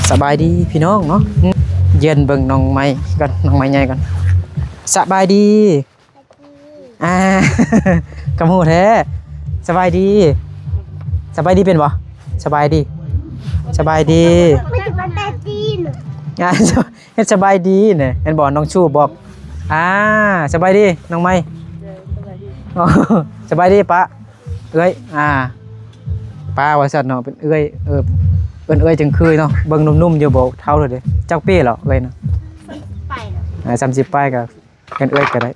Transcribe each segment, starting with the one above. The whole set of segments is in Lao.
ສະບາຍດີພີ່ນ້ອງເນາະ ເຢ້ຽມເບິ່ງນ້ອງໃໝ່ກ່ອນ ນ້ອງໃໝ່ໃຫຍ່ກ່ອນ. ສະບາຍດີ. ອ່າ ກະໝູແທ້. ສະບາຍດີ. ສະບາຍດີເປັນບໍ່? ສະບາຍດີ. ສະບາຍດີ. ມັນຈະມາແຕ່ຈີນ. ອ່າ ເຮັດສະບາຍດີນີ້ ເຫັນບໍ່ ນ້ອງຊູບອກ. ອ່າ ສະບາຍດີນ້ອງໃໝ່. ສະບາຍດີປ້າ ເອື້ອຍ. ອ່າ ປ້າວ່າຊັ້ນເນາະ ເປັນເອື້ອຍ. ເອີ ເອີ້ນເອື້ອຍຈັ່ງຄືເນາະ ເບິ່ງໜຸ່ມໆຢູ່ ບໍ່ເຖົ້າເລີຍເດ້. ຈັກປີແລ້ວເອື້ອຍນະ? ສາມສິບປາຍແລ້ວ. ອ່າ ສາມສິບປາຍກະເອີ້ນເອື້ອຍກະໄດ້.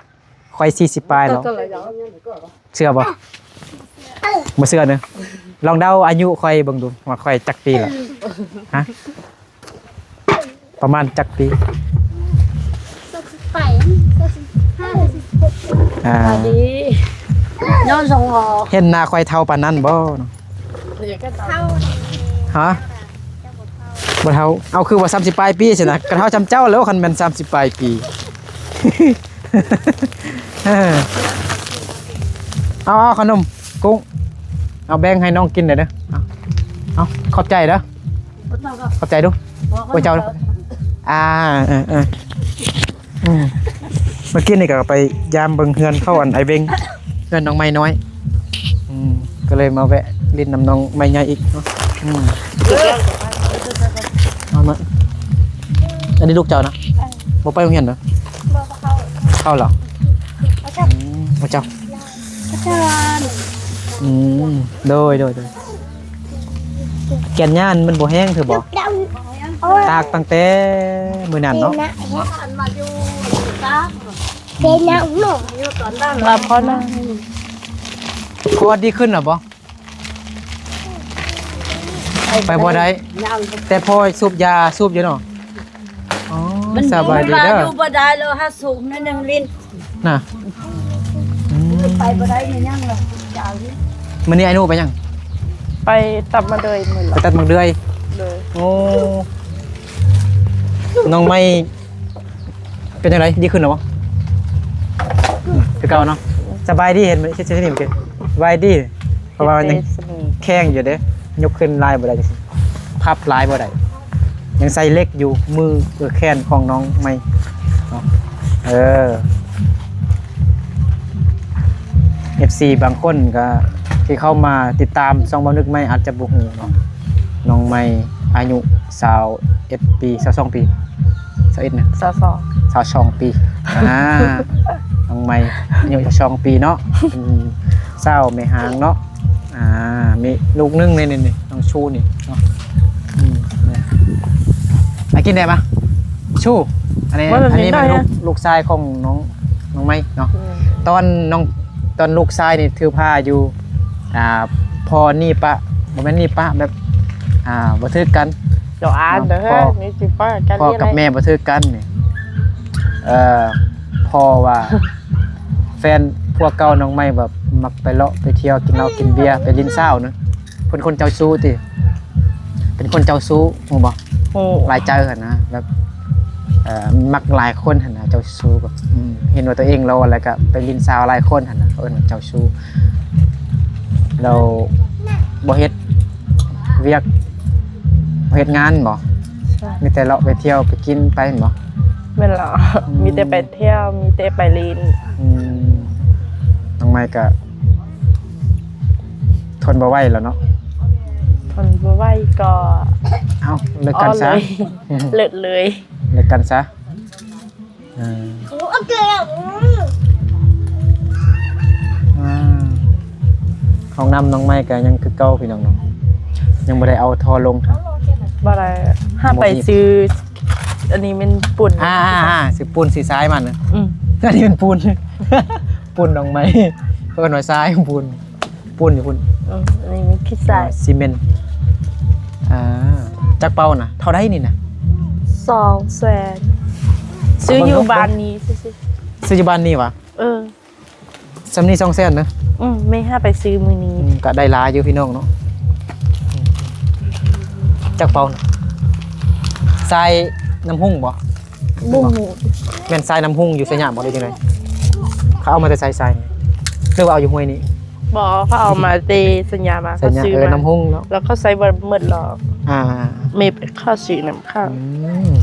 ຂ້ອຍສີ່ສິບປາຍແລ້ວ. ເຊື່ອບໍ່? ບໍ່ເຊື່ອເດີ. ລອງເດົາອາຍຸຂ້ອຍເບິ່ງດູ ວ່າຂ້ອຍຈັກປີແລ້ວ? ຮະ? ປະມານຈັກປີ? ສາມສິບປາຍ ສາມສິບຫ້າ ສາມສິບຫົກ. ອ່າ ສະບາຍດີ. ຍ້ອນສອງ ເຫັນໜ້າຂ້ອຍເຖົ້າປານນັ້ນບໍ່? ເຖົ້າ. ຮະ? ບໍ່ເຖົ້າ. ເອົາ ຄືວ່າສາມສິບປາຍປີຊີ້ນະ ກະເຖົ້າສ່ຳເຈົ້າແລ້ວ ຄັນແມ່ນສາມສິບປາຍປີ. ເອີ ເອົາ ເອົາ ເອົາຂະໜົມກຸ້ງ ເອົາແບ່ງໃຫ້ນ້ອງກິນແດ່ເດີ. ເອົາ ເອົາ ຂອບໃຈເດີ. ຂອບໃຈດູ. ໂອ້ ເຈົ້າ. ອ່າ ເອີ ເອີ ອືມ ເມື່ອກີ້ນີ້ກະໄປຢາມເບິ່ງເຮືອນເຂົາ ອັນ ອ້າຍເວັງ ເຮືອນນ້ອງໃໝ່ນ້ອຍ. ອືມ ກະເລີຍມາແວະຫຼິ້ນນຳນ້ອງໃໝ່ໃຫຍ່ອີກເນາະ. ອືມ ເອົາມາ. ອັນນີ້ລູກເຈົ້ານະ? ເອີ ບໍ່ໄປໂຮງຮຽນເດີ? ບໍ່ ບໍ່ເຂົ້າ. ເຂົ້າແລ້ວ. ອືມ ເຈົ້າ. ອືມ ໂດຍ ໂດຍ ໂດຍ. ແກ່ນຫຍ້າມັນບໍ່ແຫ້ງເທື່ອບໍ່? ຕາກຕັ້ງແຕ່ມື້ນັ້ນເນາະ. ເປັນຫຍັງເນາະ? ວ່າພໍນະ. ພໍດີຂຶ້ນແລ້ວບໍ່? ໄປບໍ່ໄດ້ ແຕ່ພໍສູບຢາສູບຢູ່ເນາະ. ອໍ ມັນ ສະບາຍດີເດີ. ຢູ່ບໍ່ໄດ້ແລ້ວ ຫາສູບໜ້ອຍໜຶ່ງລິ້ນນະ. ອືມ ໄປບໍ່ໄດ້ແມ່ນຫຍັງລະ? ມື້ນີ້ອ້າຍໜູໄປຫຍັງ? ໄປຕັດໝາກເດືອຍມື້ ໄປຕັດໝາກເດືອຍ. ໂດຍ. ໂອ້ ນ້ອງໃໝ່ ເປັນຈັ່ງໃດ? ດີຂຶ້ນແລ້ວບໍ່? ຄືເກົ່າເນາະ. ສະບາຍດີ. ເຫັນ ເຮັດ ເຮັດ ເຮັດ ສະບາຍດີ. ເພາະວ່າມັນຍັງແຂງຢູ່ເດ້ ຍົກຂຶ້ນຫຼາຍບໍ່ໄດ້ຈັ່ງຊີ້ ພັບຫຼາຍບໍ່ໄດ້ ຍັງໃສ່ເຫຼັກຢູ່. ມື ເອີ ແຂນຂອງນ້ອງໃໝ່ເນາະ. ເອີ ເອັຟຊີບາງຄົນກະທີ່ເຂົ້າມາຕິດຕາມຊ່ອງບ່າວນຶກໃໝ່ອາດຈະບໍ່ຮູ້ເນາະ ນ້ອງໃໝ່ອາຍຸຊາວເອັດປີ ຊາວສອງປີ ຊາວເອັດນະ ຊາວສອງ ຊາວສອງປີ. ອ່າ ນ້ອງໃໝ່ອາຍຸຊາວສອງປີເນາະ ເປັນສາວແມ່ຮ້າງເນາະ. ອ່າ ມີລູກໜຶ່ງ ນີ້ໆ ນ້ອງຊູນີ້ເນາະ. ອືມ ມາກິນໄດ້ປະ? ຊູ ອັນນີ້ ອັນນີ້ແມ່ນລູກ ລູກຊາຍຂອງນ້ອງ ນ້ອງໃໝ່ເນາະ. ອືມ ຕອນນ້ອງ ຕອນລູກຊາຍນີ້ຖືພາຢູ່ ອ່າ ພໍ່ໜີປະ ບໍ່ແມ່ນໜີປະ ແບບ ອ່າ ບໍ່ຖືກກັນ ເຈົ້າອ່ານເດີ ພໍ່ ນີ້ຊິປ້ອງກັນ ພໍ່ກັບແມ່ບໍ່ຖືກກັນນີ້. ເອີ ພໍ່ວ່າ ແຟນຜົວເກົ່ານ້ອງໃໝ່ແບບມັກໄປເລາະໄປທ່ຽວ ກິນເຫຼົ້າກິນເບຍ ໄປຫຼິ້ນສາວນະ. ເພິ່ນຄົນເຈົ້າຊູ້ຕິ? ເປັນຄົນເຈົ້າຊູ້ ຮູ້ບໍ່? ຮູ້. ຫຼາຍໃຈຫັ້ນນະ ແບບ ເອີ ມັກຫຼາຍຄົນຫັ້ນນະ ເຈົ້າຊູ້. ແບບ ອືມ ເຫັນວ່າຕົວເອງຫຼໍ່ ແລ້ວກະໄປຫຼິ້ນສາວຫຼາຍຄົນຫັ້ນນະ ເຂົາເອີ້ນວ່າເຈົ້າຊູ້. ແລ້ວບໍ່ເຮັດວຽກ ບໍ່ເຮັດງານບໍ? ໃຊ່. ມີແຕ່ເລາະໄປທ່ຽວໄປກິນໄປແມ່ນບໍ? ແມ່ນແລ້ວ. ອືມ ມີແຕ່ໄປທ່ຽວ ມີແຕ່ໄປຫຼິ້ນ. ອືມ ນ້ອງໃໝ່ກະ ທົນບໍ່ໄຫວແລ້ວເນາະ. ທົນບໍ່ໄຫວກໍ ເອົ້າ ເລີກກັນຊະ. ເລີກເລີຍ ເລີກກັນຊະ. ເອີ ໂອເຄ. ອ່າ ຫ້ອງນ້ຳນ້ອງໃໝ່ກໍຍັງຄືເກົ່າພີ່ນ້ອງເນາະ ຍັງບໍ່ໄດ້ເອົາທໍ່ລົງ. ບໍ່ໄດ້ ຫາໄປຊື້ ອັນນີ້ແມ່ນປູນ. ອ່າໆໆ ຊື້ປູນຊື້ຊາຍມານະ. ອືມ ອັນນີ້ແມ່ນປູນ ປູນນ້ອງໃໝ່ ເອີ້ນວ່າຊາຍ ປູນ. ປູນຢູ່ພຸ້ນ. ອືມ ອັນນີ້ມັນຂີ້ຊາຍ ອ່າ ຊີເມັນ. ອ່າ ຈັກເປົານະ? ເທົ່າໃດນີ້ນະ? ສອງແສນ. ຊື້ຢູ່ບ້ານນີ້ຊື່ໆ. ຊື້ຢູ່ບ້ານນີ້ຫວາ? ເອີ ສ່ຳນີ້ສອງແສນນະ? ອືມ ແມ່ຫາໄປຊື້ມື້ນີ້. ອືມ ກະໄດ້ຫຼາຍຢູ່ພີ່ນ້ອງເນາະ. ຈັກເປົານະ? ຊາຍນ້ຳຮຸ່ງບໍ່? ບໍ່ຮູ້. ແມ່ນຊາຍນ້ຳຮຸ່ງຢູ່ໄຊຍະບໍ່ ຫຼືຈັ່ງໃດ? ເຂົາເອົາມາແຕ່ໃສຊາຍນີ້ ຫຼືວ່າເອົາຢູ່ຫ້ວຍນີ້? ບໍ່ ເຂົາເອົາມາແຕ່ໄຊຍາມາ ໄຊຍາ ເຂົາຊື້ ເອີ ມາ ນ້ຳຮຸ່ງເນາະ ແລ້ວເຂົາໃສ່ເບິດ ເບິດແລ້ວ. ອ່າ ແມ່ເຂົາຊື້ນຳເຂົາ. ອືມ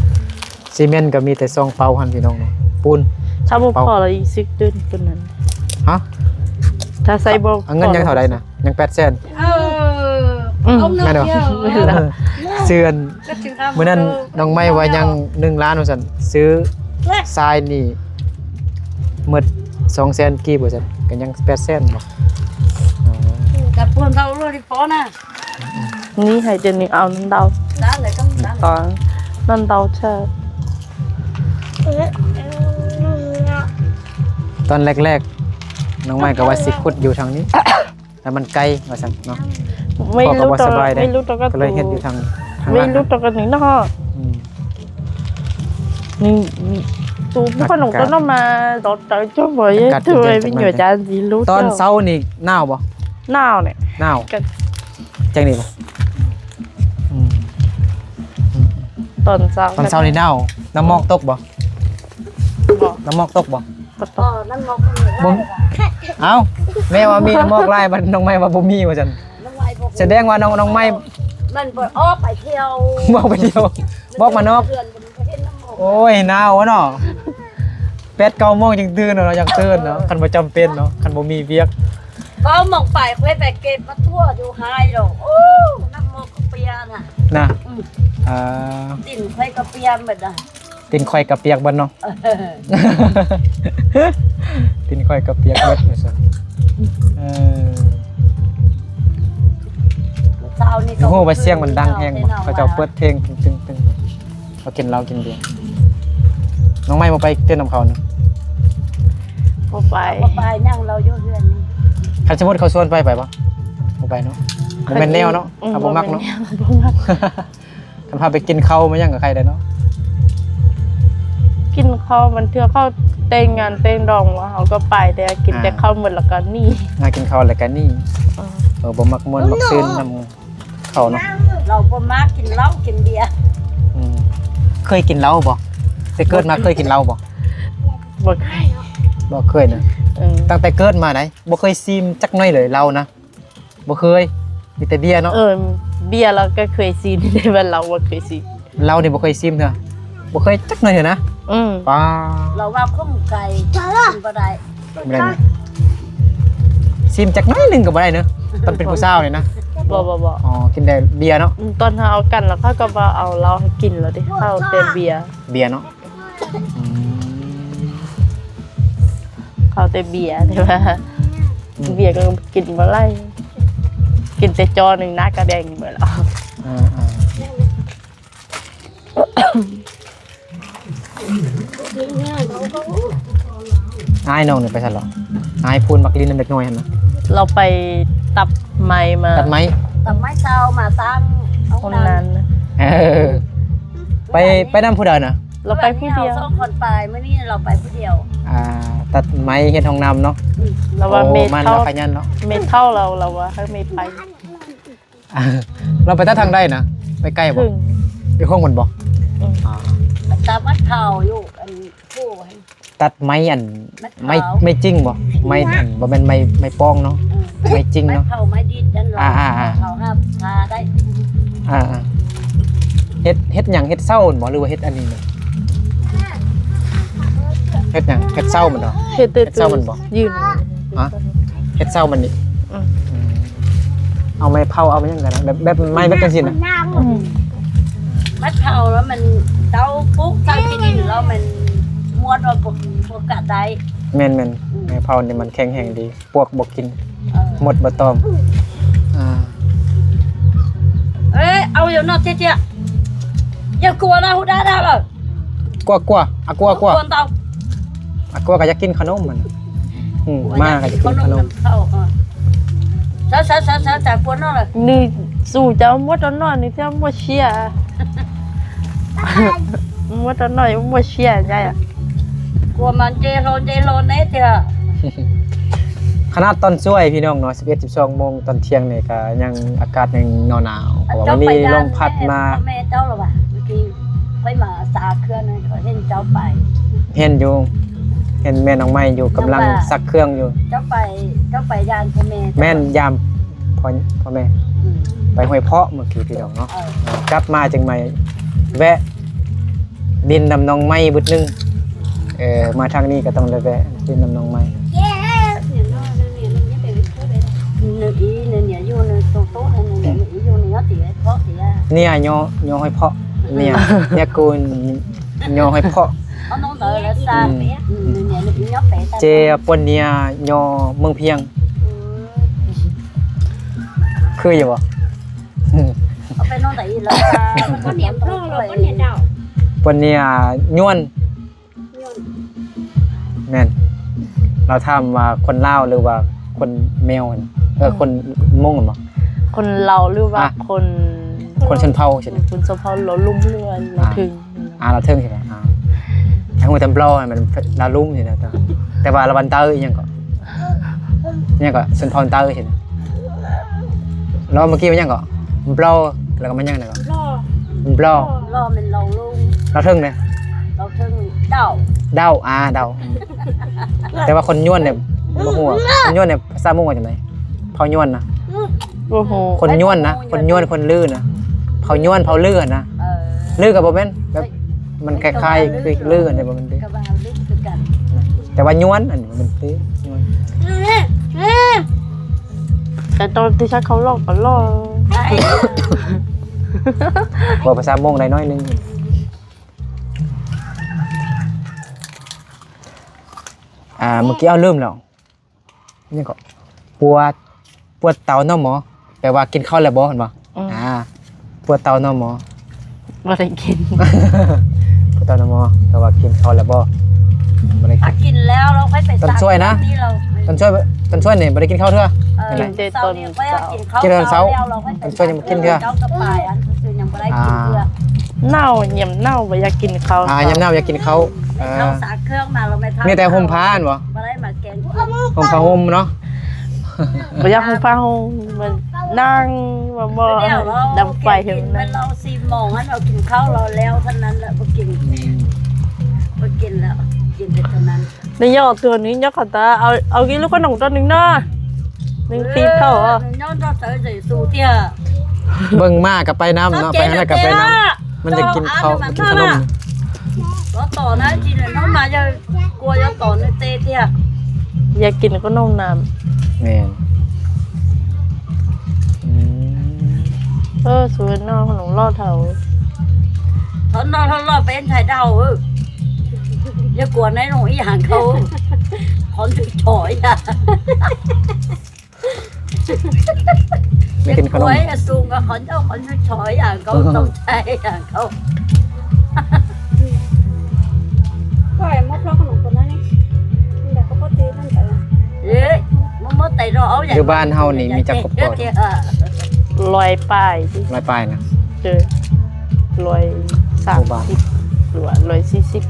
ຊີເມັນກໍມີແຕ່ສອງເປົາຫັ້ນພີ່ນ້ອງເນາະ ປູນ ຖ້າບໍ່ ເປົາ ພໍລະອີກຊິກຕື່ນ ຕົວນັ້ນ. ຮະ? ຖ້າໃສ່ບໍ່ ເອົາເງິນຍັງເທົ່າໃດນະ? ຍັງແປດແສນ. ເອີ ອືມ ເອົາໜ້ອຍດຽວ ແມ່ນແລ້ວ ເຊື່ອນ ມື້ນັ້ນນ້ອງໄມ້ວ່າຍັງໜຶ່ງລ້ານວ່າຊັ້ນ ຊື້ຊາຍນີ້ໝົດສອງແສນກີບວ່າຊັ້ນ ກໍຍັງແປດແສນບໍ່? ອໍ ກັບພວກເຮົາໂລດພໍນະ. ນີ້ໃຫ້ເຈົ້ານີ້ເອົານ້ຳເຕົ້າ ນັ້ນແຫຼະ ກໍນັ້ນ ຕອນນ້ຳເຕົ້າເທື່ອ ຕອນແລກໆ ນ້ອງໄມ້ກໍວ່າຊິຂຸດຢູ່ທາງນີ້ ແຕ່ມັນໄກວ່າຊັ້ນເນາະ ໄມ້ ພໍ່ກໍບໍ່ສະບາຍເດ້ ໄມ້ລຸດ ກໍເລີຍເຮັດຢູ່ທາງ ທາງ ໄມ້ລຸດ ກໍນີ້ເນາະ. ອືມ ນີ້ ນີ້ ຕູຜູ້ຂະໜົມ ອາກາດ ຕົ້ນອອກມາ ຕອນເຈົ້າບໍ່ເຮັດ ອາກາດເຢັນໆ ເຈົ້າໄວ້ວິນຢູ່ ອາຈານຊິລຸດ. ຕອນເຊົ້ານີ້ໜາວບໍ່? ໜາວນີ້ ໜາວ ກໍຈັ່ງນີ້ບໍ່? ອືມ ຕອນເຊົ້າ ຕອນເຊົ້ານີ້ໜາວ ນ້ຳໝອກຕົກບໍ່? ບໍ່ ນ້ຳໝອກຕົກບໍ່? ບໍ່ຕົກ ບໍ່ ນ້ຳໝອກບໍ່ມີ. ເອົ້າ ແມ່ວ່າມີນ້ຳໝອກຫຼາຍ ບັດນ້ອງໄມ້ວ່າບໍ່ມີວ່າຊັ້ນ ນ້ອງໄມ້ບໍ່ມີ ສະແດງວ່ານ້ອງ ນ້ອງໄມ້ ມັນບໍ່ອອກໄປທ່ຽວ ບໍ່ອອກໄປທ່ຽວ ບໍ່ອອກມານອກ. ໂອ້ຍ ໜາວເນາະ ແປດເກົ້າໂມງຈຶ່ງຕື່ນເນາະ ຍັງຕື່ນເນາະ ຄັນບໍ່ຈຳເປັນເນາະ ຄັນບໍ່ມີວຽກ. ເກົ້າໂມງປາຍຂ້ອຍໄປເກັບມາທົ່ວຢູ່ໄຮ່ດອກ. ໂອ້ ນ້ຳໝອກກໍເປຍນະ ນະ ອືມ ອ່າ ຕີນຂ້ອຍກໍເປຍໝົດນະ. ຕີນຂ້ອຍກໍປຽກເບິດເນາະ ເອີ ຕີນຂ້ອຍກໍປຽກເບິດວ່າຊັ້ນ. ເອີ ເຊົ້ານີ້ກໍ ຮູ້ວ່າສຽງມັນດັງແຮງບໍ່? ເຂົາເຈົ້າເປີດເພງຕຶງໆ ເຂົາກິນເຫຼົ້າກິນເບຍ. ນ້ອງໄມ້ບໍ່ໄປເຕັ້ນນຳເຂົານະ? ບໍ່ໄປ ບໍ່ໄປ ຍັງລາວຢູ່ເຮືອນນີ້. ຄັນສົມມຸດເຂົາຊວນໄປ ໄປບໍ່? ບໍ່ໄປເນາະ ບໍ່ແມ່ນແນວເນາະ ອືມ ເຮົາບໍ່ມັກເນາະ ບໍ່ມັກ. ຄັນພາໄປກິນເຂົ້າມາຫຍັງກໍໄຄໄດ້ເນາະ ກິນເຂົ້າ ບາງເທື່ອເຂົາແຕ່ງງານແຕ່ງດອງວ່າ ເຮົາກໍໄປ ແຕ່ກິນແຕ່ເຂົ້າໝົດແລ້ວກໍໜີ ຫາກິນເຂົ້າແລ້ວກໍໜີ. ເອີ ເອີ ບໍ່ມັກມ່ວນມັກຊື່ນນຳເຂົາເນາະ ລາວບໍ່ມັກກິນເຫຼົ້າກິນເບຍ. ອືມ ເຄີຍກິນເຫຼົ້າບໍ່? ແຕ່ເກີດມາເຄີຍກິນເຫຼົ້າບໍ່? ບໍ່ເຄີຍ ບໍ່ເຄີຍນະ. ເອີ ຕັ້ງແຕ່ເກີດມາໄດ໋ ບໍ່ເຄີຍຊີມຈັກໜ້ອຍເລີຍເຫຼົ້ານະ. ບໍ່ເຄີຍ ມີແຕ່ເບຍເນາະ. ເອີ ເບຍລາວກໍເຄີຍຊີມ ແຕ່ວ່າເຫຼົ້າບໍ່ເຄີຍຊີມ ເຫຼົ້ານີ້ບໍ່ເຄີຍຊີມເທື່ອ ບໍ່ເຄີຍຈັກໜ້ອຍເທື່ອນະ. ອືມ ປ້າ ລາວວ່າຂົງໄກ່ກິນບໍ່ໄດ້ ແມ່ນ ຊີມຈັກໜ້ອຍໜຶ່ງກໍບໍ່ໄດ້ເນາະ ຕອນເປັນຜູ້ສາວນີ້ນະ. ບໍ່ ບໍ່ ບໍ່ ອໍ ກິນແຕ່ເບຍເນາະ. ອືມ ຕອນເຮົາເອົາກັນແລ້ວ ເຂົາກໍບໍ່ເອົາເຫຼົ້າໃຫ້ກິນແລ້ວເດ້ ເອົາແຕ່ເບຍ ເບຍເນາະ. ອືມ ເຂົາແຕ່ເບຍ ແຕ່ວ່າ ອືມ ເບຍກໍກິນບໍ່ຫຼາຍ ກິນແຕ່ຈໍ່ໜຶ່ງ ໜ້າກະແດງເບິດແລ້ວ. ອ່າໆ ອ້າຍນ້ອງນີ້ໄປໃສລະ? ອ້າຍພູນມັກຫຼິ້ນນຳເດັກນ້ອຍຫັ້ນນະ ລາວໄປຕັດໄມ້ມາ ຕັດໄມ້ ຕັດໄມ້ເຊົາມາສ້າງຫ້ອງນ້ຳ. ເອີ ໄປ ໄປນຳຜູ້ໃດນະ? ລາວໄປຜູ້ດຽວ ສອງຄົນໄປ ມື້ນີ້ລາວໄປຜູ້ດຽວ. ອ່າ ຕັດໄມ້ເຮັດຫ້ອງນ້ຳເນາະ. ອືມ ລາວວ່າ ໂອ້ ແມ່ເຖົ້າ ລາວຂະຫຍັນເນາະ ແມ່ເຖົ້າລາວ ລາວວ່າໃຫ້ແມ່ໄປ. ລາວໄປຕັດທາງໃດນະ? ໄປໄກບໍ່? ຢູ່ເທິງພຸ້ນບໍ່? ອືມ ອ່າ ໄປຕັດໄມ້ເຖົ້າຢູ່ອັນຜູ້ ຕັດໄມ້ອັນ ໄມ້ຂາວ ໄມ້ ໄມ້ຈິ້ງບໍ່? ໄມ້ອັນ ບໍ່ແມ່ນໄມ້ ໄມ້ປ້ອງເນາະ. ເອີ ໄມ້ຈິ້ງເນາະ ໄມ້ເຖົ້າໄມ້ດິດນັ້ນ. ອ່າໆໆ ເຂົາຫາພາໄດ້. ອ່າໆ ເຮັດ ເຮັດຫຍັງ? ເຮັດເສົາຫັ້ນບໍ່ ຫຼືວ່າເຮັດອັນນີ້? ເຮັດຫຍັງ? ເຮັດເສົາມັນເນາະ ເຮັດ ເຮັດເສົາມັນບໍ່? ຢືນ ຮະ? ເຮັດເສົາມັນນີ້. ອືມ ອືມ ເອົາໄມ້ເຜົາ ເອົາໄມ້ຫຍັງກໍໄດ້ ແບບ ແບບໄມ້ແບບຈັ່ງຊີ້ນະ. ອືມ ໄມ້ເຜົາແລ້ວມັນ ເຕົາປຸກໃສ່ຂີ້ດິນແລ້ວມັນມ້ວນວ່າບໍ່ ບໍ່ກະໄດ້. ແມ່ນໆ ອືມ ໄມ້ເຜົານີ້ມັນແຂງແຮງດີ ປວກບໍ່ກິນ. ເອີ ມົດບໍ່ຕອມ. ອ່າ ເອີຍ ເອົາຢູ່ເນາະເຈຍ ຢ່າກົວນະ ຮູ້ໄດ້ແລ້ວ. ກົວ ກົວ ອາ ກົວ ກົວ ກົວເຕົາ ອາ ກົວກໍຢາກກິນຂະໜົມມັນ. ອືມ ມາກໍຢາກກິນຂະໜົມ. ເຈົ້າ ເຈົ້າ ເຈົ້າ ເຈົ້າ ເຈົ້າ ກົວເນາະ. ນີ້ ສູ່ເຈົ້າມົດຕອນນ້ອຍນີ້ ເຈົ້າມົດເຊຍ ມົດຕອນນ້ອຍ ມົດເຊຍໃຫຍ່ອະ. ກົວມັນເຈໂລນ ເຈໂລນເດ້ເທື່ອ. ຂະໜາດຕອນສວຍພີ່ນ້ອງເນາະ ສິບເອັດ ສິບສອງໂມງຕອນທ່ຽງນີ້ກໍຍັງ ອາກາດຍັງໜາວໆ ເພາະວ່າມັນມີລົມພັດມາ. ເຈົ້າໄປນຳແມ່ ແມ່ເຈົ້າລະວ່າ ມື້ກີ້ຂ້ອຍມາສາເຄື່ອນ ຂ້ອຍເຫັນເຈົ້າໄປ. ເຫັນຢູ່ ເຫັນແມ່ນ້ອງໄມ້ຢູ່ ກຳລັງຊັກເຄື່ອງຢູ່. ເຈົ້າໄປ ເຈົ້າໄປຢາມພໍ່ແມ່ ແມ່ນ ຢາມພໍ່ ພໍ່ແມ່ ອືມ ໄປຫ້ວຍເພາະເມື່ອກີ້ພີ່ນ້ອງເນາະ. ເອີ ເອີ ກັບມາຈັ່ງມາແວະຫຼິ້ນນຳນ້ອງໄມ້ບຶດໜຶ່ງ. ເອີ ມາທາງນີ້ກໍຕ້ອງໄດ້ແວະຫຼິ້ນນຳນ້ອງໄມ້. ເນຍ ຍໍ ຍໍຫ້ວຍເພາະ ເນຍ ເນຍ ກູນ ຍໍຫ້ວຍເພາະ. ເຈປວນເນຍຍໍເມືອງພຽງ ຄືຢູ່ບໍ່? ເອົາໄປນອນໄດ້ອີກແລ້ວ ປວນເນຍ ປວນເນຍເຈົ້າ ປວນເນຍຍວນ ຍວນ ແມ່ນ. ລາວຖາມວ່າຄົນລາວ ຫຼືວ່າຄົນແມວຫັ້ນ ເອີ ອືມ ຄົນມົ້ງຫັ້ນບໍ່? ຄົນລາວ ຫຼືວ່າ ອະ ຄົນ ຄົນຊົນເຜົ່າຊີ້ນະ ຄົນຊົນເຜົ່າລາວລຸ່ມ ຫຼືວ່າລາວເທິງ. ອ່າ ລາວເທິງຊີ້ນະ. ອ່າ ໃຫ້ຮູ້ແຕ່ບລໍ ມັນລາວລຸ່ມຊີ້ນະ ແຕ່ວ່າລາວວັນເຕີອີ່ຫຍັງເກາະ ອີ່ຫຍັງເກາະ ຊົນເຜົ່າເຕີຊີ້ນະ. ລາວເມື່ອກີ້ວ່າຫຍັງເກາະ ບລໍ ແລ້ວກໍມາຫຍັງນະເກາະ ບລໍ ບລໍແມ່ນລາວລຸ່ມ ລາວເທິງເດ້ ລາວເທິງເດົ້າ ເດົ້າ ອ່າ ເດົ້າ. ແຕ່ວ່າຄົນຍວນນີ້ບໍ່ຮູ້ວ່າ ຄົນຍວນນີ້ພາສາມົ້ງວ່າຈັ່ງໃດ? ເຜົ່າຍວນນະ ບໍ່ຮູ້ ຄົນຍວນນະ ຄົນຍວນ ຄົນລືນະ ເຜົ່າຍວນ ເຜົ່າລືຫັ້ນນະ. ເອີ ລືກໍບໍ່ແມ່ນ ແບບມັນຄ້າຍໆຄືລືຫັ້ນ ແຕ່ບໍ່ແມ່ນລື ກໍວ່າລືຄືກັນ ແຕ່ວ່າຍວນ ອັນນີ້ມັນຄືຍວນ. ແຕ່ຕອນທີ່ຊັກເຂົາຫຼອກກໍຫຼອກ ເວົ້າພາສາມົ້ງໄດ້ໜ້ອຍໜຶ່ງ. ອ່າ ເມື່ອກີ້ເອົາລືມແລ້ວ. ຫຍັງເກາະ ປວດ ປວດເຕົາເນາະໝໍ ແປວ່າກິນເຂົ້າແລ້ວບໍ່ ເຫັນບໍ່? ອືມ ອ່າ ປວດເຕົາເນາະໝໍ ບໍ່ໄດ້ກິນ ປວດເຕົາເນາະໝໍ ແປວ່າກິນເຂົ້າແລ້ວບໍ່? ບໍ່ໄດ້ກິນ ກິນແລ້ວ ລາວຄ່ອຍໄປ ຕອນຊ່ວຍນະ ຕອນຊ່ວຍ ຕອນຊ່ວຍນີ້ບໍ່ໄດ້ກິນເຂົ້າເທື່ອ. ເອີ ກິນແຕ່ຕອນເຊົ້າ ກິນຕອນເຊົ້າ ຕອນຊ່ວຍຍັງບໍ່ກິນເທື່ອ ເຈົ້າກໍໄປ ອັນຊື່ຍັງບໍ່ໄດ້ກິນເທື່ອ. ອ່າ ໜາວ ຍາມໜາວບໍ່ຢາກກິນເຂົ້າ ອ່າ ຍາມໜາວຢາກກິນເຂົ້າ. ເອີ ເຂົ້າສາກເຄື່ອງມາແລ້ວ ແມ່ເຖົ້າ ມີແຕ່ຫົ່ມຜ້າຫັ້ນບໍ່? ບໍ່ໄດ້ມາແກງ ຫົ່ມຜ້າຫົ່ມເນາະ ບໍ່ຢາກຫົ່ມຜ້າຫົ່ມ ມັນນັ່ງ ບໍ່ ບໍ່ ດຳໄຟເຫັນ ແມ່ນລາວສີ່ໂມງຫັ້ນ ເຮົາກິນເຂົ້າລາວແລ້ວເທົ່ານັ້ນແຫຼະ ບໍ່ກິນ ອືມ ບໍ່ກິນແລ້ວ ກິນແຕ່ເທົ່ານັ້ນ. ນີ້ຢອກຕົວນີ້ ຢອກຂະຕາ ເອົາ ເອົາກິນລູກຂະໜົມຕົວໜຶ່ງເນາະ ໜຶ່ງຕີເຂົ້າ ເອີ ຍ້ອນເຈົ້າໃສ່ໃສ່ສູເຕ້ຍ ເບິ່ງມ້າກໍໄປນຳເນາະ ໄປທາງໃດກໍໄປນຳ ມັນຢາກກິນເຂົ້າ ມັນຢາກກິນຂະໜົມ. ກໍຕໍ່ນະ ກິນຂະໜົມມາ ຢ່າ ກົວຢ່າຕໍ່ນະເຕເຕ້ຍ ຢາກກິນຂະໜົມນຳ. ແມ່ນ ອືມ ເອີ ສູນອກຂະໜົມຫຼໍ່ເຖົ້າ ເຖົ້ານ້ອຍເຖົ້າຫຼໍ່ເປັນໄທເດົາ ເອີ ຢ່າກົວໃນໂຮງອີ່ຫຍັງເຂົາ ຂອນຖືຖອຍອະ. ໄດ້ກິນຂະໜົມ ໂອ້ຍ ສູງກວ່າຂອນເຈົ້າ ຂອນຊຸດຊອຍຢ່າງເຂົາ ຕ້ອງໃຊ້ຢ່າງເຂົາ. ຂ້ອຍມາພອກຂະໜົມຕົວນັ້ນນີ້ ມີແຕ່ເຂົ້າໂພດຕີນຳໄປ ເອີຍ ມັນບໍ່ໄຕເນາະ ເອົາຢ່າງ ຢູ່ບ້ານເຮົານີ້ມີຈັກຄອບຄົວ? ເອີ ຮ້ອຍປາຍຕິ ຮ້ອຍປາຍນະ ເອີ ຮ້ອຍສາມສິບ ຫຼືວ່າຮ້ອຍສີ່ສິບ.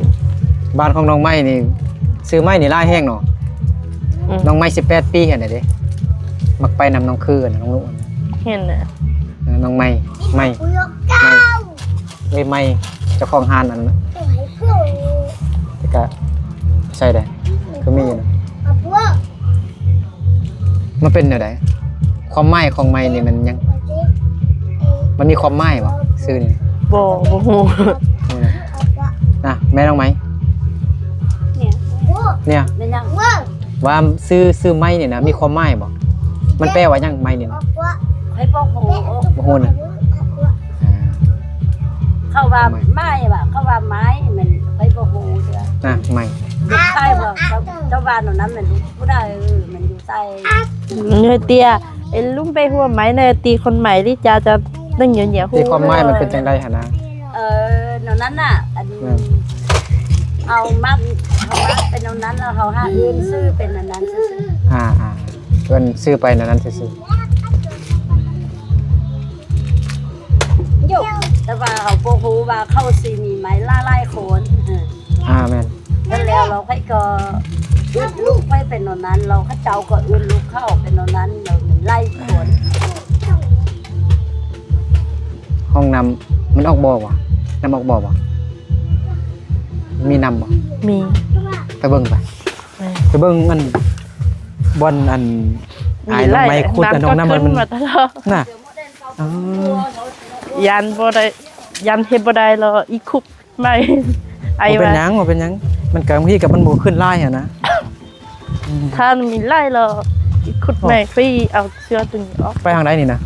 ບ້ານຂອງນ້ອງໄມ້ນີ້ ຊື່ໄມ້ນີ້ຫຼາຍແຮງເນາະ. ອືມ ນ້ອງໄມ້ສິບແປດປີຫັ້ນນະເດ້ ມັກໄປນຳນ້ອງຄືນະ ນ້ອງລຸ ເຫັນນະ ເອີ ນ້ອງໄມ້ ໄມ້ ໄມ້ ເອີຍ ໄມ້ ເຈົ້າຂອງຮ້ານອັນນັ້ນ ແຕ່ກະໃສ່ໄດ້ ຄືມີຢູ່ນະ. ມັນເປັນແນວໃດ? ຄວາມໝາຍຂອງໄມ້ນີ້ມັນຫຍັງ? ມັນມີຄວາມໝາຍບໍ່ ຊື່ນີ້? ບໍ່ ບໍ່ຮູ້ ນະ ແມ່ນ້ອງໄມ້ ເນຍ ແມ່ນຫຍັງ? ວ່າຊື່ ຊື່ໄມ້ນີ້ນະ ມີຄວາມໝາຍບໍ່? ມັນແປວ່າຫຍັງ ໄມ້ນີ້ນະ? ຂ້ອຍບໍ່ຮູ້ ບໍ່ຮູ້ນະ. ອ່າ ເຂົາວ່າໄມ້ ໄມ້ວ່າ ເຂົາວ່າໄມ້ ມັນຂ້ອຍບໍ່ຮູ້ເທື່ອ ນະ ໄມ້ ເດັກຊາຍວ່າ ເຈົ້າ ເຈົ້າວ່າແນວນັ້ນ ມັນຜູ້ໃດ ມັນຢູ່ໃສ? ເນຍເຕ້ຍ ໄອ້ລຸງໄປຫົວໄມ້ເນຍ ຕີຄົນໄມ້ລິຈາ ຈະໜຶ່ງເຍາະໆ ຕີຄວາມໝາຍມັນເປັນຈັ່ງໃດຫັ້ນນະ? ເອີ ແນວນັ້ນນະ ອັນ ແມ່ນ ເຮົາມັກ ເຮົາມັກເປັນແນວນັ້ນ ແລ້ວເຮົາຫາເອີ້ນຊື່ເປັນອັນນັ້ນຊື່ໆ. ອ່າໆ ເອີ້ນຊື່ໄປແນວນັ້ນຊື່ໆ ຢູ່ ແຕ່ວ່າເຮົາບໍ່ຮູ້ວ່າເຂົາຊິມີໄມ້ຫຼາຍໆຄົນ. ອ່າ ແມ່ນ ແລ້ວລາວຂ້ອຍກໍເອີ້ນລູກຂ້ອຍເປັນແນວນັ້ນ ແລ້ວເຂົາເຈົ້າກໍເອີ້ນລູກເຂົາເປັນແນວນັ້ນ ແລ້ວມັນຫຼາຍຄົນ. ຫ້ອງນ້ຳມັນອອກບໍ່ວະ? ນ້ຳອອກບໍ່ວະ? ມີນ້ຳບໍ່? ມີ ໄປເບິ່ງໄປ. ໄປເບິ່ງອັນ ບ່ອນອັນ ມີ ອ້າຍນ້ອງໄມ້ ຫຼາຍ ຂຸດອັນນ້ອງນ້ຳ ມັນ ມາຕະຫຼອດ ນະ ເອີ ຢ້ານບໍ່ໄດ້ ຢ້ານເຮັດບໍ່ໄດ້ແລ້ວອີກຂຸດໃໝ່ ອ້າຍວ່າ ບໍ່ເປັນຫຍັງ ບໍ່ເປັນຫຍັງ ມັນກໍບາງທີກໍມັນບໍ່ຂຶ້ນຫຼາຍຫັ້ນນະ ອືມ ຖ້າມີຫຼາຍແລ້ວອີກຂຸດໃໝ່ ເນາະ ຄ່ອຍເອົາເສື້ອຕົວນີ້ອອກ ໄປທາງໃດນີ້ນະ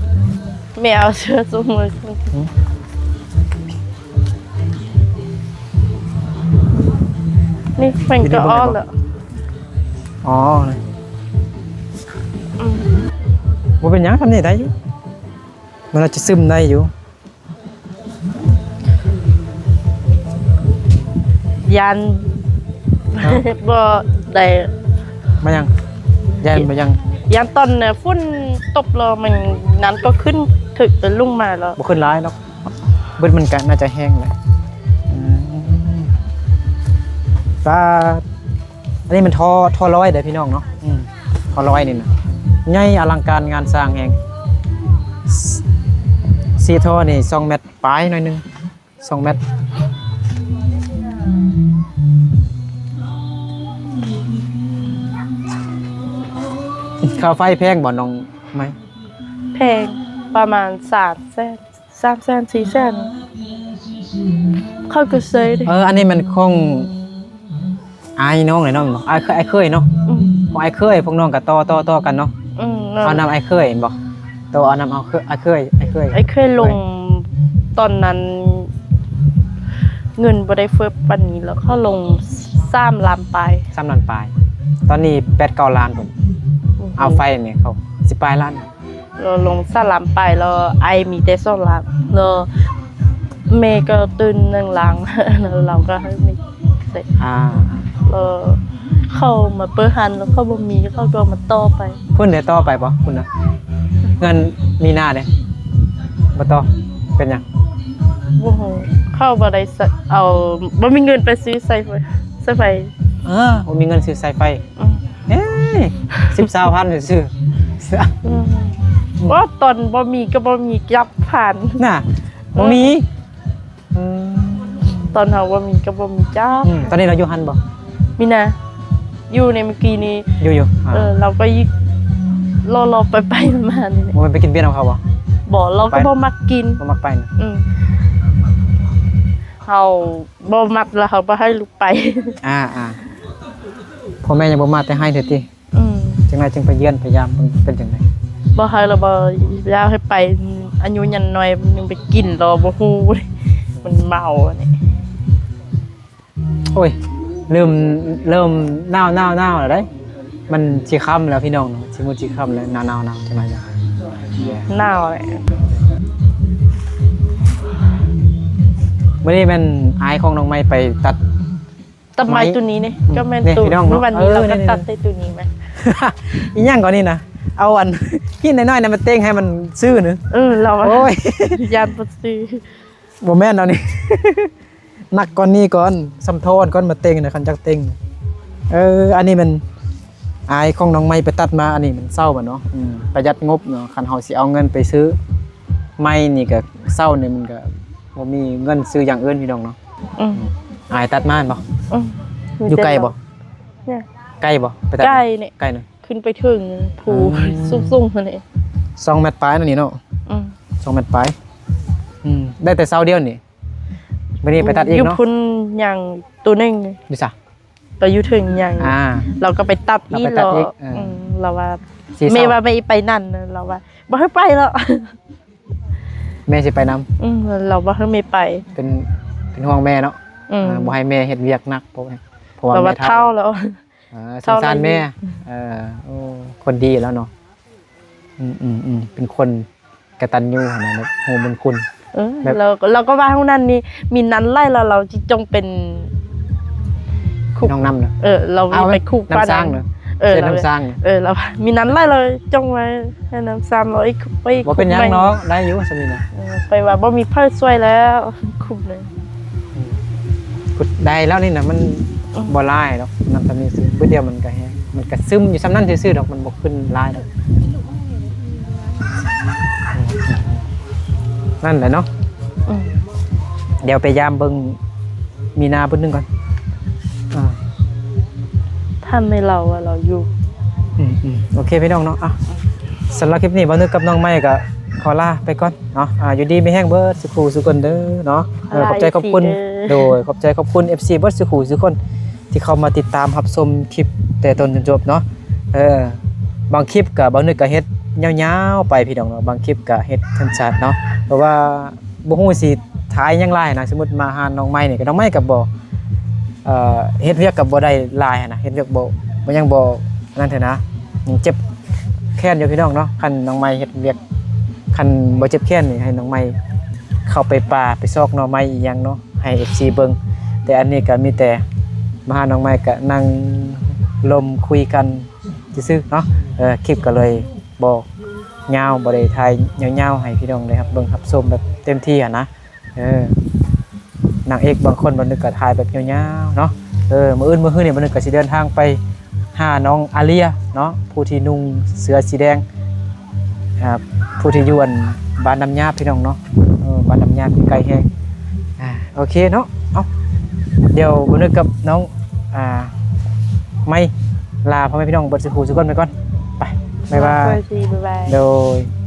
ແມ່ເອົາເສື້ອຊຸມມື ອືມ ນີ້ມັນກໍອອກແລ້ວ ອໍ ອືມ ບໍ່ເປັນຫຍັງ ທຳນີ້ໄດ້ຢູ່ ມັນອາດຈະຊຶມໄດ້ຢູ່ ຢ້ານ ຮະ ບໍ່ໄດ້ ມາຫຍັງ ຢ້ານບໍ່ຫຍັງ ຢ້ານຕອນຝົນຕົກແລ້ວມັນ ນ້ຳກໍຂຶ້ນ ຖືກແຕ່ລົງມາແລ້ວ ບໍ່ຂຶ້ນຫຼາຍດອກ ເບິດມັນກະໜ້າຈະແຫ້ງແຫຼະ ອືມ ປາດ ອັນນີ້ແມ່ນທໍ່ ທໍ່ລອຍເດ້ພີ່ນ້ອງເນາະ ອືມ ທໍ່ລອຍນີ້ນະ ໃຫຍ່ອະລັງການງານສ້າງແຮງ ສີ່ທໍ່ນີ້ສອງແມັດປາຍໜ້ອຍໜຶ່ງ ສອງແມັດ ຄ່າໄຟແພງບໍ່ນ້ອງໄມ້? ແພງ ປະມານສາມແສນ ສາມແສນ ສີ່ແສນ ເຂົາກໍເຊີຍເດ້ ເອີ ອັນນີ້ມັນຂອງອ້າຍນ້ອງເລີຍເນາະ ອ້າຍເຄີຍ ອ້າຍເຄີຍເນາະ ອືມ ຂອງອ້າຍເຄີຍ ພວກນ້ອງກໍຕໍ່ ຕໍ່ ຕໍ່ກັນເນາະ ອືມ ເອົານຳອ້າຍເຄີຍແມ່ນບໍ່? ໂຕເອົານຳອ້າຍເຄີຍ ອ້າຍເຄີຍ ເຄີຍລົງ ຕອນນັ້ນເງິນບໍ່ໄດ້ເຟີ້ປານນີ້ ແລ້ວເຂົາລົງສາມລ້ານປາຍ ສາມລ້ານປາຍ ຕອນນີ້ແປດເກົ້າລ້ານພຸ້ນ ອືຮຶ ເອົາໄຟນີ້ເຂົາສິບປາຍລ້ານ ແລ້ວລົງສາມລ້ານປາຍ ແລ້ວອ້າຍມີແຕ່ສອງລ້ານ ແລ້ວແມ່ກໍຕື່ມໜຶ່ງລ້ານ ແລ້ວລາວກໍໃຫ້ແມ່ ເສັດ ອ່າ ເອີ ເຂົາມາເປີດຮ້ານແລ້ວເຂົາບໍ່ມີ ເຂົາກໍມາຕໍ່ໄປ ພຸ້ນເດ້ ຕໍ່ໄປບໍ່? ພຸ້ນນະ ເຮືອນມີນາເດ້ ບໍ່ຕໍ່ ເປັນຫຍັງ? ບໍ່ຮູ້ ເຂົາບໍ່ໄດ້ ເອົາ ບໍ່ມີເງິນໄປຊື້ສາຍໄຟ ສາຍໄຟ ເອີ ບໍ່ມີເງິນຊື້ສາຍໄຟ ອືມ ເອີ ສິບ ຊາວພັນຊື່ໆ ອືມ ວ່າຕອນບໍ່ມີກໍບໍ່ມີຈັກພັນ ນະ ບໍ່ມີ ອືມ ອືມ ຕອນເຮົາບໍ່ມີກໍບໍ່ມີຈັກ ອືມ ຕອນນີ້ລາວຢູ່ຫັ້ນບໍ່? ມີນາ ຢູ່ໃນມື້ກີ້ນີ້ ຢູ່ ຢູ່ ອ່າ ເອີ ລາວກໍຢູ່ ເລາະໆໄປໆມາໆນີ້ແຫຼະ ບໍ່ແມ່ນໄປກິນເບຍນຳເຂົາບໍ່? ບໍ່ ລາວກໍບໍ່ມັກກິນ ບໍ່ມັກໄປນະ ອືມ ເຮົາບໍ່ມັກ ແລ້ວເຮົາບໍ່ໃຫ້ລູກໄປ ອ່າໆ ພໍ່ແມ່ຍັງບໍ່ມາແຕ່ໃຫ້ເທື່ອຕິ? ອືມ ຈັ່ງໃດຈຶ່ງໄປຢ້ຽມໄປຢາມເບິ່ງເປັນຈັ່ງໃດ? ບໍ່ໃຫ້ລະບໍ່ ຢາກໃຫ້ໄປ ອາຍຸຍັງນ້ອຍ ຍັງໄປກິນລະບໍ່ຮູ້ ມັນເມົານີ້ ໂອ້ຍ ເລີ່ມ ເລີ່ມໜາວໆແລ້ວເດ້ ມັນຊິຄ່ຳແລ້ວພີ່ນ້ອງເນາະ ຊິມືດຊິຄ່ຳແລ້ວ ໜາວໆໆ ຈັ່ງໃດ ໜາວແຫຼະ ມື້ນີ້ແມ່ນອ້າຍຂອງນ້ອງໄມ້ໄປຕັດ ຕັດໄມ້ ໄມ້ ໂຕນີ້ນີ້ ອືມ ກໍແມ່ນ ນີ້ ໂຕ ພີ່ນ້ອງເນາະ ມື້ວານນີ້ ເອີ ລາວກໍຕັດແຕ່ໂຕນີ້ມາ ອີຫຍັງກໍນີ້ນະ ເອົາອັນຫີນນ້ອຍໆນັ້ນມາເຕັງໃຫ້ມັນຊື່ນີ້ ເອີ ລາວວ່າ ໂອ້ຍ ຢ້ານບໍ່ຊື່ ບໍ່ແມ່ນດອກນີ້ ໜັກກ່ອນນີ້ກ່ອນ ສ່ຳທໍ່ກ່ອນມາເຕັງນະ ຄັນຈັກເຕັງ ເອີ ອັນນີ້ແມ່ນອ້າຍຂອງນ້ອງໄມ້ໄປຕັດມາ ອັນນີ້ມັນເຊົ່າມັນເນາະ ອືມ ປະຢັດງົບເນາະ ຄັນເຮົາຊິເອົາເງິນໄປຊື້ໄມ້ນີ້ກໍ ເຊົ່ານີ້ມັນກໍ ບໍ່ມີເງິນຊື້ຢ່າງອື່ນພີ່ນ້ອງເນາະ ອືມ ອືມ ອ້າຍຕັດມາແມ່ນບໍ່? ອືມ ຢູ່ໃກ້ບໍ່? ນີ້ ໃກ້ບໍ່? ໄປຕັດ ໃກ້ນີ້ ໃກ້ນະ ຂຶ້ນໄປເຖິງພູ ອືມ ສູງໆຫັ້ນເດ ສອງແມັດປາຍນັ້ນນີ້ເນາະ ອືມ ສອງແມັດປາຍ ອືມ ໄດ້ແຕ່ເຊົ້າດຽວນີ້ ມື້ນີ້ໄປຕັດອີກເນາະ ຢູ່ພຸ້ນຍ່າງໂຕໜຶ່ງ ຢູ່ໃສ? ໄປຢູ່ເທິງຫຍັງ ອ່າ ລາວກໍໄປຕັດອີກ ລາວໄປຕັດອີກ ເອີ ອືມ ລາວວ່າ ແມ່ວ່າແມ່ອີກໄປນັ້ນ ລາວວ່າບໍ່ໃຫ້ໄປແລ້ວ ແມ່ຊິໄປນຳ ອືມ ລາວບໍ່ໃຫ້ແມ່ໄປ ເປັນ ເປັນຫ່ວງແມ່ເນາະ ອືມ ອ່າ ບໍ່ໃຫ້ແມ່ເຮັດວຽກໜັກ ເພາະ ເພາະວ່າ ລາວວ່າແມ່ເຖົ້າ ເຖົ້າແລ້ວ ອ່າ ສົງສານແມ່ ແມ່ ເອີ ໂອ້ ຄົນດີແລ້ວເນາະ ອືມໆໆ ເປັນຄົນ ກະຕັນຍູຫັ້ນນະ ແບບຮູ້ບຸນຄຸນ ເອີ ແບບ ລາວ ລາວກໍວ່າເຮົານັ້ນນີ້ ມີນັ້ນຫຼາຍແລ້ວ ລາວຊິຈົ່ງເປັນຄຸກ ນ້ອງນ້ຳນະ ເອີ ລາວ ເອົາໄປ ໄປຄຸກ ນ້ຳຊ້າງເນາະ ເອີ ເປັນນ້ຳຊ້າງ ເອີ ລາວວ່າມີນັ້ນຫຼາຍ ລາວຈົ່ງໄວ້ໃຫ້ນ້ຳຊ້າງ ລາວໄປ ໄປ ບໍ່ເປັນຫຍັງເນາະ ໄດ້ຢູ່ຊ່ຳນີ້ນະ ເອີ ໄປວ່າບໍ່ມີໃຜຊ່ວຍແລ້ວ ຄຸກເລີຍ ອືມ ໄດ້ແລ້ວນີ້ນະ ມັນ ອືມ ບໍ່ຫຼາຍດອກ ນ້ຳຊ່ຳນີ້ຊື່ ບຶດດຽວມັນກໍແຫ້ງ ມັນກໍຊຶມຢູ່ຊ່ຳນັ້ນຊື່ໆດອກ ມັນບໍ່ຂຶ້ນຫຼາຍດອກ ນັ້ນແຫຼະເນາະ ອືມ ດຽວໄປຢາມເບິ່ງມີນາບຶດໜຶ່ງກ່ອນ ອ່າ ຖ ຖ້າແມ່ນລາວວ່າລາວຢູ່ ອືມໆ ໂອເຄພີ່ນ້ອງເນາະ ອ່ະ ສຳລັບຄລິບນີ້ ບ່າວນຶກກັບນ້ອງໄມ້ກໍຂໍລາໄປກ່ອນເນາະ ອ່າ ຢູ່ດີມີແຮງເບິດສູ່ຄູ່ສູ່ຄົນເດີເນາະ ເອີ ຂອບໃຈຂອບຄຸນ ໂດຍ ຂອບໃຈຂອບຄຸນ ເອັຟຊີ ເບິດສູ່ຄູ່ສູ່ຄົນ ທີ່ເຂົ້າມາຕິດຕາມຮັບຊົມຄລິບແຕ່ຕົ້ນຈົນຈົບເນາະ ເອີ ບາງຄລິບກໍບ່າວນຶກກໍເຮັດຍາວໆໄປພີ່ນ້ອງເນາະ ບາງຄລິບກໍເຮັດສັ້ນໆເນາະ ເພາະວ່າ ບໍ່ຮູ້ຊິຖ່າຍຫຍັງຫຼາຍນະ ສົມມຸດມາຫານ້ອງໄມ້ນີ້ ກໍນ້ອງໄມ້ກໍບໍ່ ເອີ ເຮັດວຽກກໍບໍ່ໄດ້ຫຼາຍນະ ເຮັດວຽກບໍ່ ບໍ່ ຍັງບໍ່ອັນນັ້ນເທື່ອນະ ຍັງເຈັບແຂນຢູ່ພີ່ນ້ອງເນາະ ຄັນນ້ອງໄມ້ເຮັດວຽກ ຄັນບໍ່ເຈັບແຂນນີ້ ໃຫ້ນ້ອງໄມ້ເຂົ້າໄປປ່າ ໄປຊອກໜໍ່ໄມ້ອີ່ຫຍັງເນາະ ໃຫ້ ເອັຟຊີ ເບິ່ງ ແຕ່ອັນນີ້ກໍມີແຕ່ມາຫານ້ອງໄມ້ ກໍນັ່ງລົມຄຸຍກັນຊື່ໆເນາະ ເອີ ຄລິບກໍເລີຍ ບໍ່ຍາວ ບໍ່ໄດ້ຖ່າຍຍາວໆໃຫ້ພີ່ນ້ອງໄດ້ຮັບເບິ່ງຮັບຊົມແບບເຕັມທີ່ຫັ້ນນະ ເອີ ນາງເອກບາງຄົນ ບ່າວນຶກກໍຖ່າຍແບບຍາວໆເນາະ ເອີ ມື້ອື່ນມື້ຮືນີ້ ບ່າວນຶກກໍຊິເດີນທາງໄປຫານ້ອງອາເລຍເນາະ ຜູ້ທີ່ນຸ່ງເສື້ອສີແດງ ອ່າ ຜູ້ທີ່ຢູ່ອັນບ້ານນ້ຳຫຍາບພີ່ນ້ອງເນາະ ເອີ ບ້ານນ້ຳຫຍາບຢູ່ໃກ້ແຮງ ອ່າ ໂອເຄເນາະ ເອົ້າ ດຽວບ່າວນຶກກັບນ້ອງ ອ່າ ໄມ້ ລາພໍ່ແມ່ພີ່ນ້ອງເບິດສູ່ຄູ່ສູ່ຄົນໄປກ່ອນ ໄປ ບາຍບາຍ ໂດຍ.